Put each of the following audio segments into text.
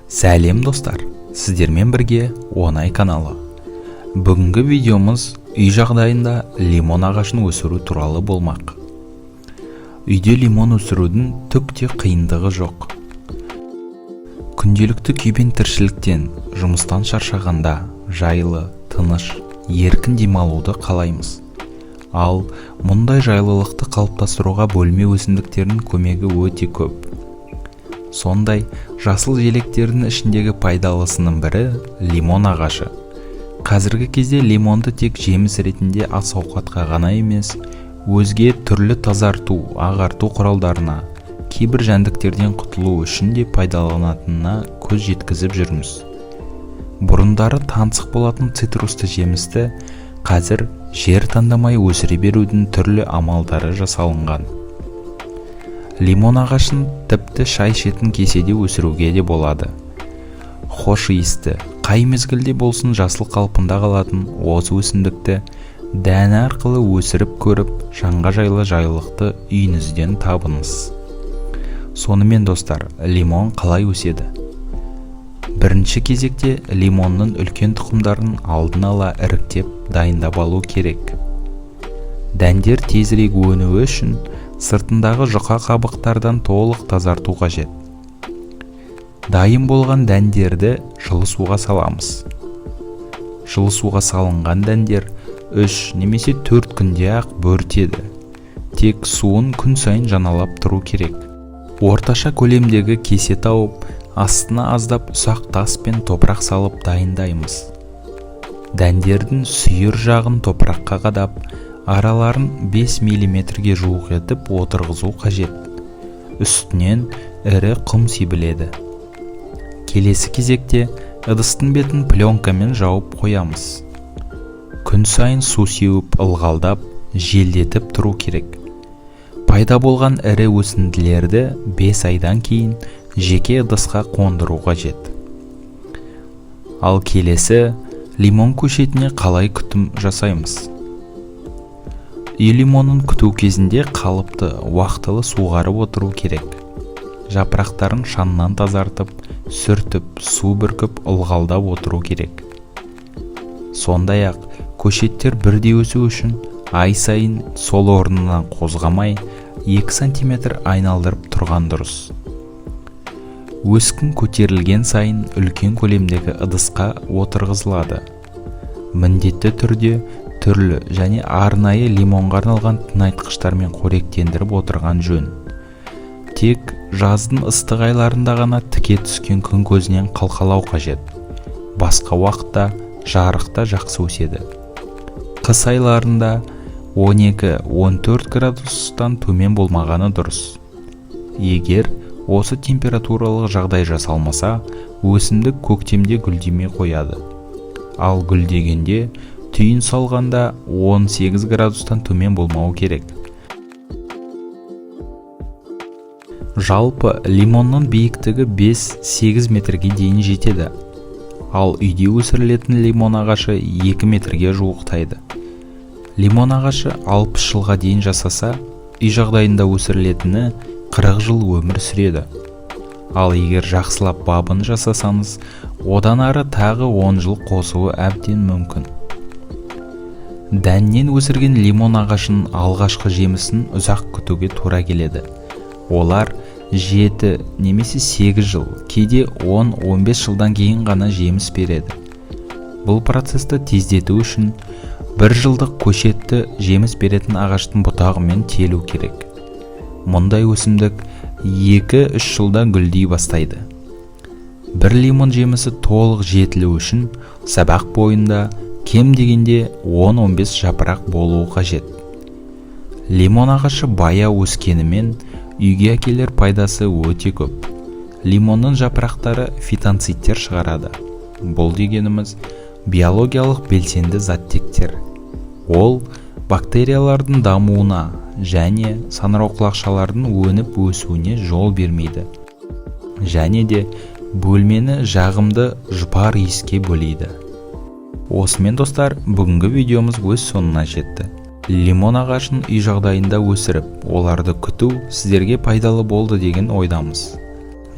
Сәлем, достар! Сіздермен бірге Оңай каналы. Бүгінгі видеомыз үй жағдайында лимон ағашын өсіру туралы болмақ. Үйде лимон өсірудің түк те қиындығы жоқ. Күнделікті күйбең тіршіліктен, жұмыстан шаршағанда жайлы, тыныш, еркін демалуды қалаймыз. Ал мұндай жайлылықты қалыптастыруға бөлме өсімдіктерінің көмегі өте көп. Сондай жасыл желектердің ішіндегі пайдалысының бірі – лимон ағашы. Қазіргі кезде лимонды тек жеміс ретінде ас ауқатқа ғана емес, өзге түрлі тазарту, ағарту құралдарына, кейбір жәндіктерден құтылу үшін де пайдаланатынына көз жеткізіп жүрміз. Бұрындары таңсық болатын цитрусты жемісті қазір жер таңдамай өсіре берудің түрлі амалдары жасалынған. Лимон ағашын тіпті шай ішетін кеседе өсіруге де болады. Хош иісті, қай мезгілде болсын жасыл қалпында қалатын осы өсімдікті дәні арқылы өсіріп көріп, жанға жайлы жайлылықты үйіңізден табыңыз. Сонымен, достар, лимон қалай өседі? Бірінші кезекте лимонның үлкен тұқымдарын алдын ала іріктеп, дайындап алу керек. Дәндер тезірек өнуі үшін сыртындағы жұқа қабықтардан толық тазарту қажет. Дайын болған дәндерді жылы суға саламыз. Жылы суға салынған дәндер 3 немесе 4 күнде-ақ бөртеді. Тек суын күн сайын жаңалап тұру керек. Орташа көлемдегі кесе тауып, астына аздап ұсақ тас пен топырақ салып дайындаймыз. Дәндердің сүйір жағын топыраққа қадап, араларын 5 миллиметрге жуық етіп отырғызу қажет. Үстінен ірі құм себіледі. Келесі кезекте ыдыстың бетін пленкамен жауып қоямыз. Күн сайын су сеуіп, ылғалдап, желдетіп тұру керек. Пайда болған ірі өсінділерді 5 айдан кейін жеке ыдысқа қондыру қажет. Ал келесі лимон көшетіне қалай күтім жасаймыз? Үй лимонын күту кезінде қалыпты, уақтылы суғарып отыру керек. Жапырақтарын шаңнан тазартып, сүртіп, су бүркіп, ылғалдап отыру керек. Сондай-ақ көшеттер бірдей өсу үшін ай сайын сол орнынан қозғамай 2 сантиметр айналдырып тұрған дұрыс. Өскін көтерілген сайын үлкен көлемдегі ыдысқа отырғызылады. Міндетті түрде түрлі және арнайы лимонға арналған тыңайтқыштармен қоректендіріп отырған жөн. Тек жаздың ыстық айларында ғана тіке түскен күн көзінен қалқалау қажет. Басқа уақытта жарықта жақсы өседі. Қыс айларында 12-14 градустан төмен болмағаны дұрыс. Егер осы температуралық жағдай жасалмаса, өсімдік көктемде гүлдемей қояды. Ал гүлдегенде түйін салғанда 18 градустан төмен болмауы керек. Жалпы лимонның биіктігі 5-8 метрге дейін жетеді. Ал үйде өсірілетін лимон ағашы 2 метрге жуықтайды. Лимон ағашы 60 жылға дейін жасаса, үй жағдайында өсірілетіні 40 жыл өмір сүреді. Ал егер жақсылап бабын жасасаңыз, одан ары тағы 10 жыл қосуы әбден мүмкін. Дәннен өсірген лимон ағашының алғашқы жемісін ұзақ күтуге тура келеді. Олар 7 немесе 8 жыл, кейде 10-15 жылдан кейін ғана жеміс береді. Бұл процесті тездету үшін бір жылдық көшетті жеміс беретін ағаштың бұтағымен телу керек. Мұндай өсімдік 2-3 жылда гүлдей бастайды. Бір лимон жемісі толық жетілу үшін сабақ бойында кем дегенде 10-15 жапырақ болуы қажет. Лимон ағашы баяу өскенімен үйге әкелер пайдасы өте көп. Лимонның жапырақтары фитонцидтер шығарады. Бұл дегеніміз – биологиялық белсенді заттектер. Ол бактериялардың дамуына және саңырауқұлақшалардың өніп өсуіне жол бермейді. Және де бөлмені жағымды жұпар иіске бөлейді. Осымен, достар, бүгінгі видеомыз өз соңына жетті. Лимон ағашын үй жағдайында өсіріп, оларды күту сіздерге пайдалы болды деген ойдамыз.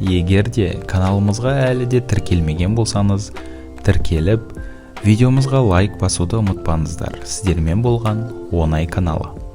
Егер де каналымызға әлі де тіркелмеген болсаңыз, тіркеліп, видеомызға лайк басуды ұмытпаңыздар. Сіздермен болған Оңай каналы.